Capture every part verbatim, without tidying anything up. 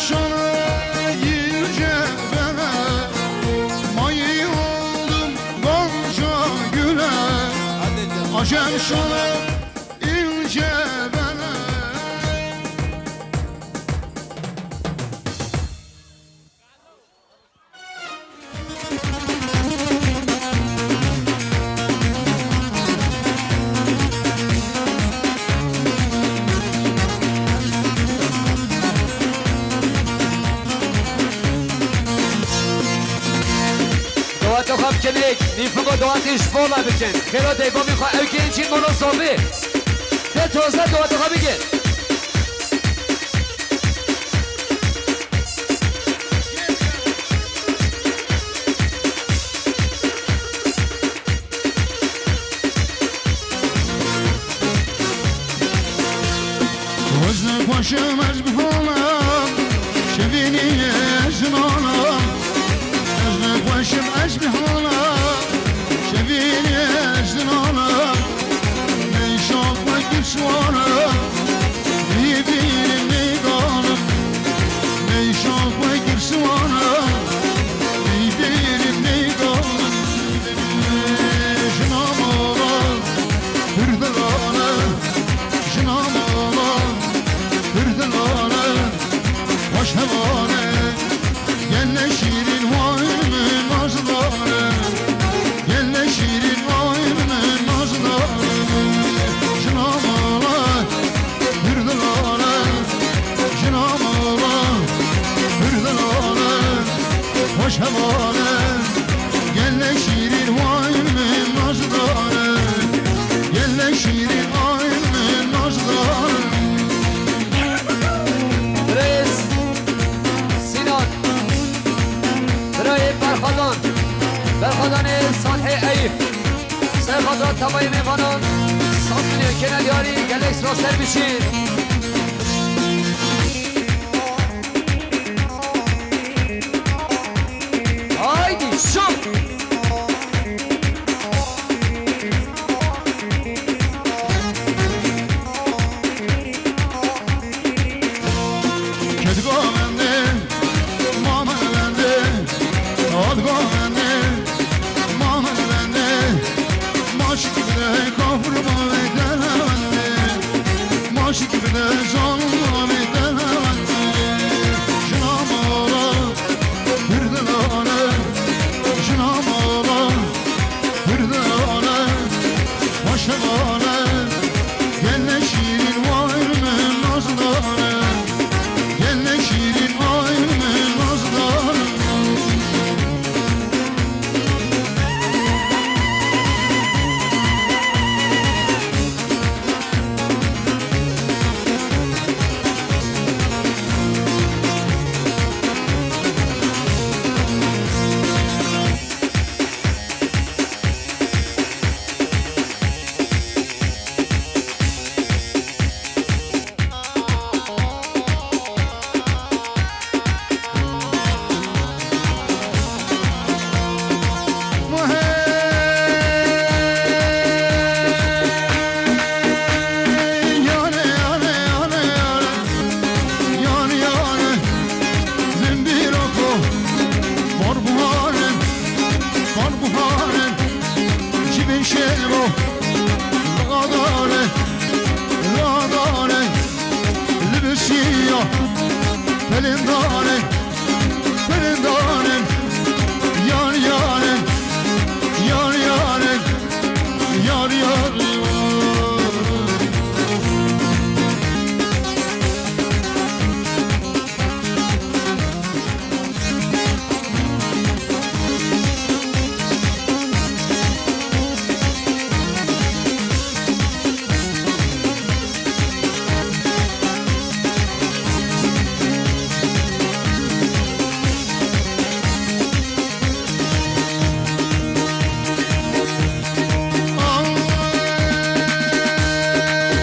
Şana yüce bana, mayı oldum gonca güle. Acem şana ince bana. Daweta xwe bikin êk, nîfingo dawetê ji bo me bikin. Xêra deybamî xwe ew kê çîn mano sofê. Te taze daweta xwe bikin. Ez ne xweşim ez bi hala, şevînî ez jinana. Ez ne xweşim ez bi hala, şevînî ez jinana. Neyşa xwe kir şiwana, neyvînim neydanim. Neyşa xwe kir şiwana, neyvînim neydanim. Jina mala, pir dilane, jina mala, pir dilane, xweş hevane. Gel ne şîrîn vay min nazdane, gel ne şîrîn vay min nazdane. Jina mala, pir dilane, jina mala, pir dilane, xweş hevane. Gel ne şîrîn vay min nazdane, gel ne şîrîn vay min nazdane. Birêz Sinan, birayê Berxwedan, Berxwedanê Salihê Eyüp, ser xatira temayê mêvanan, sed milyon kêne diyarî, gelek spas ser bişîn. Haydi, şok! Kedga bende, mame bende, adga bende, mame bende, maşk bile kafur mame dene bende, maşk bile can mame dene bende. Jina mala, pir dilane, jina mala, pir dilane, xweş hevane. Gel ne şîrîn vay min nazdane, gel ne şîrîn vay min nazdane. Yane, yane, yane, yane. Yane, yane. Min bîra ko. Barbuhare, barbuhare. Cibin şêro. Radare, radare. Libisiya. Pelindare. Pelindare. Yar, yare. Yar, yare. Yar, yare.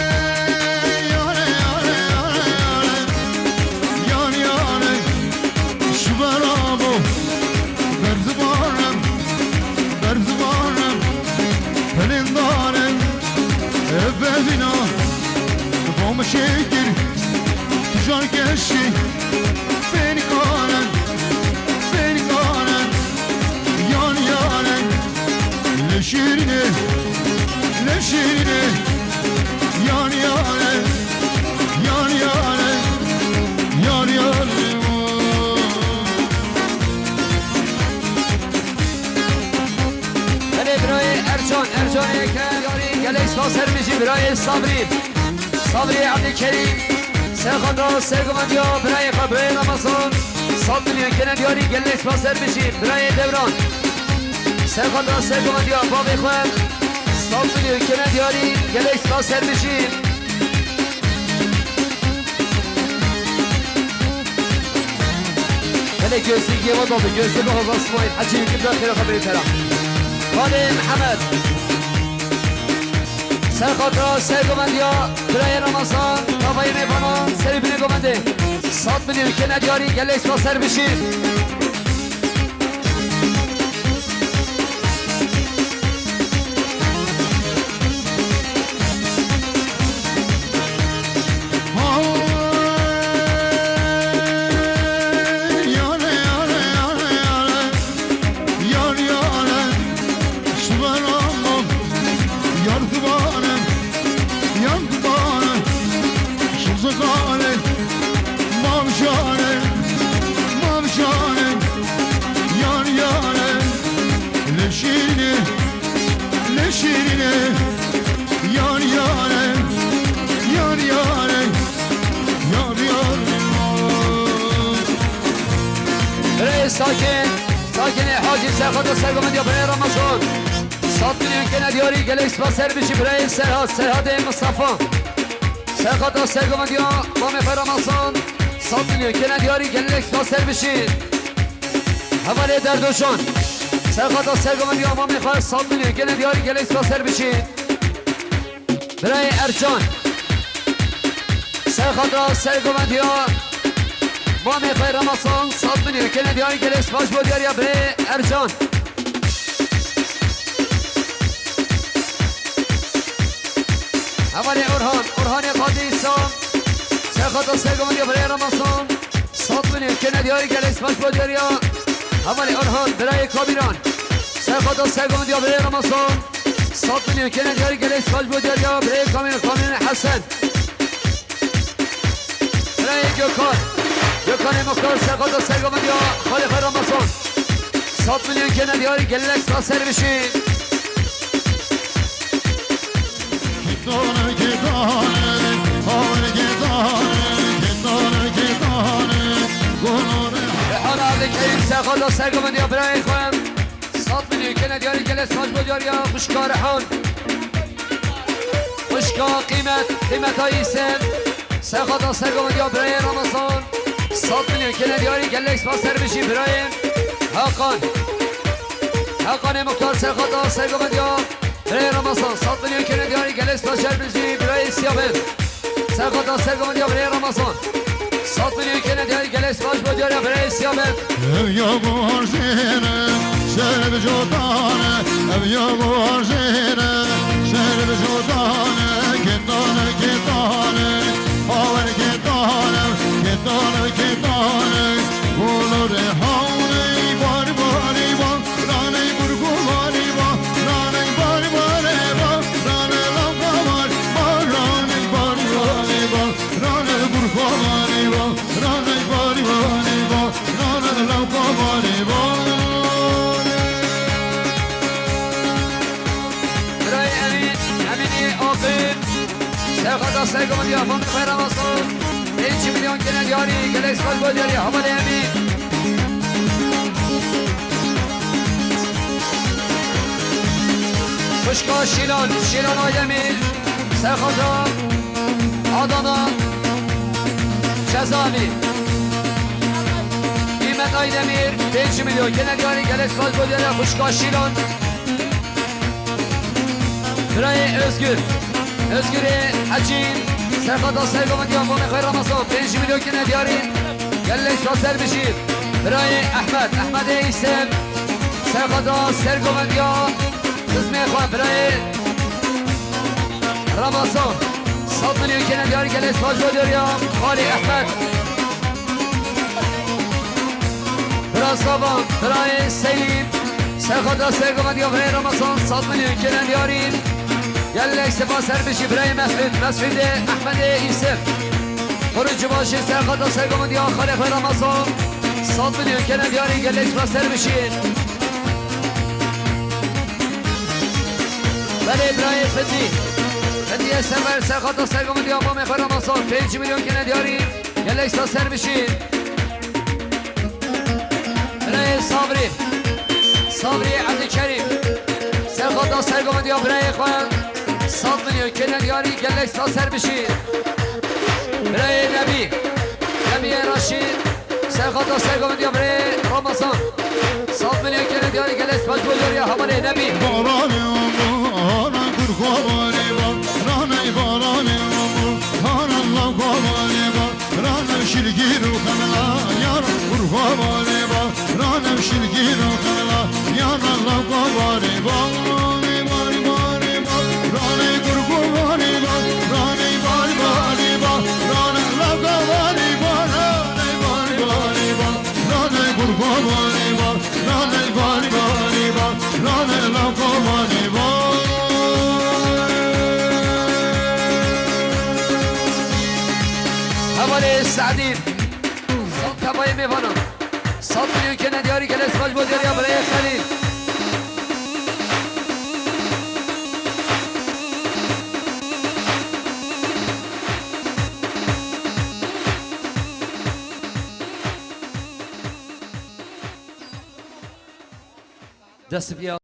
Yane, yane, yane, yane. Yane, yane. Şu beravo. Berzivanem, berzivanem, pelindane, evvevina, bo mi şekir, tu car keşî, Fênîkanin, fênîkanin, yan yanin, lê şîrînê, lê şîrînê, yan yanin, yan yanin, yan yanin. Belê birayê Ercan, Ercanê ke yarî gelek spas her bijî birayê Sabrî. Sabrî Ebdîkerîm, serxata sergovendiya birayê xwe birayê Ramazan, sed milyon kene diyarî gelek spas her bijî birayê Devran. Serxata sergovendiya bavê xwe, sed milyon kene diyarî gelek spas her bijî. Hele gözlüğü yeva doldu, gözlüğü Hazar Smail, Hacı Yükümdar Kırık'a bir tera. Fadê Mihemed. Serxata sergovendiya birayê Ramazan, kafayê mêvanan, serî binê govendê. Sed milyon kene diyarî gelek spas her bijî. Yan kubane, yan kubane, şizikane, mavşane, mavşane, yan yane, leşine, leşine, yan yane, yan yane, yan yane. Rey sakin, sakin, Hacı Serhat Sergomen ya Ramazan. Sed milyon kene diyarî gelek spas her bijî birayê Serhat, Serhatê Mistefa. Serhata sergovendiya mamê xwe Ramazan, sed milyon kene diyarî gelek spas her bijî. Hevalê Derdojan. Serhata sergovendiya mamê xwe sed milyon kene diyarî gelek spas her bijî. Birayê Ercan. Serhata sergovendiya mamê xwe Ramazan, sed milyon kene diyarî gelek spas bo diyariya birayê Ercan. Hevalê Orhan, Orhanê Qadî Îsa. Serxata sergovendiya birayê Ramazan. Sed milyon kene diyarî gelek spas bo diyariya. Hevalê Orhan, birayê Kamîran. Serxata sergovendiya birayê Ramazan. Sed milyon kene diyarî gelek spas bo diyariya. Birayê Kamîran, Kamîran Hesen. Birayê Gökhan. Gökhanê Muxtar serxata sergovendiya xalê xwe Ramazan. Sed milyon kene diyarî gelek spas her bijî. Kitane, kitane, kitane, kitane, kitane, gunore. Rehan Abdülkerim serxata sergovendiya birayê xwe. Sed milyon kene diyarî gelek spas bo diyariya xwişka Rehan. Xwişka Qîmet, Qîmeta Îsem. Serxata sergovendiya birayê Ramazan. Sed milyon kene diyarî gelek spas her bijî birayê Hakan. Hakanê Muxtar serxata sergovendiya birayê Ramazan. Sed milyon kene diyarî gelek spas her bijî birayê Siyabin. Serxata sergovendiya birayê Ramazan. Sed milyon kene diyarî gelek spas bo diyariya birayê Siyabin. Ev ya guharzêne, şerb jotane, ev ya guharzêne, şerb jotane, ketane, ketane, hawer ketane, ketane, ketane, golo rehane, bar, bar, bar, rane, burgo, bar, bar, rane, bar, bar, bar, rane, lamka, bar, bar, rane, bar, bar, bar, rane, burgo, bar, bar. Rane barî barî ba, rane lewqa barî barî. Birayê Emîn, Emînê Aqil, serxata sergovendiya Mamê xwe Ramazan, pênc milyon kene diyarî, gelek spas bo diyarî, hevalê Emîn. Xwişka Şîlan, Şîlan Aydemîr, serxata Adana, Cezayir. Qîmet Aydemîr, pênc milyon. Kene diyarî gelek spas bo diyariya xwişka Şîlan. Birayê Özgür. Özgürê Hecî, serxata sergovendiya Mamê xwe Ramazan, pênc milyon kene diyarî. Gelek spas ser bijî. Birayê Ehmed, Ehmedê Îsem, serxata sergovendiya xizmê xwe birayê Ramazan, sed milyon kene diyarî, gelek spas bo diyariya xalê Ehmed. Savan, birayê Seyîd, serxata sergovendiya birayê Ramazan, sed milyon kene diyarî. Gelek spas her bişî birayê Mesfîd, Mesfîdê Ehmedê Îsif. Xurûcî başî serxata sergovendiya xalê xwe Ramazan, sed milyon kene diyarî, gelek spas her bişî. Belê birayê Fetî. Fetîyê Sever serxata sergovendiya mamê xwe Ramazan, pênc milyon kene diyarî, gelek spas her bişî. Birayê Sabrî. Sabrî Ebdîkerîm. Serxata sergovendiya birayê xwe. Sed milyon kene diyarî, gelek spas her bişî. Birayê Nebî. Nebîyê Reşîd. Serxata sergovendiya birayê Ramazan. Sed milyon kene diyarî, gelek spas bo diyariya hevalê Nebî. Baranê omo, ana kurxo baranê ba, raney baranê omo, ana la baranê ba. Rana şilgîr û xemla yar kurxovarê ba. Rana şilgîr û xemla yar la kovarê ba. Rane barê barê ba, rane kurxovarê ba. Rane barê barê ba, rane la kovarê ba. Rane barê barê ba, rane kurxovarê ba. Rane barê barê ba, rane la kovarê ba. Hevalê Se'dî. Sed tevayê mêvanan. Sed milyon kene diyarî, gelek spas bo diyariya birayê Xelîl. Dest bi ya.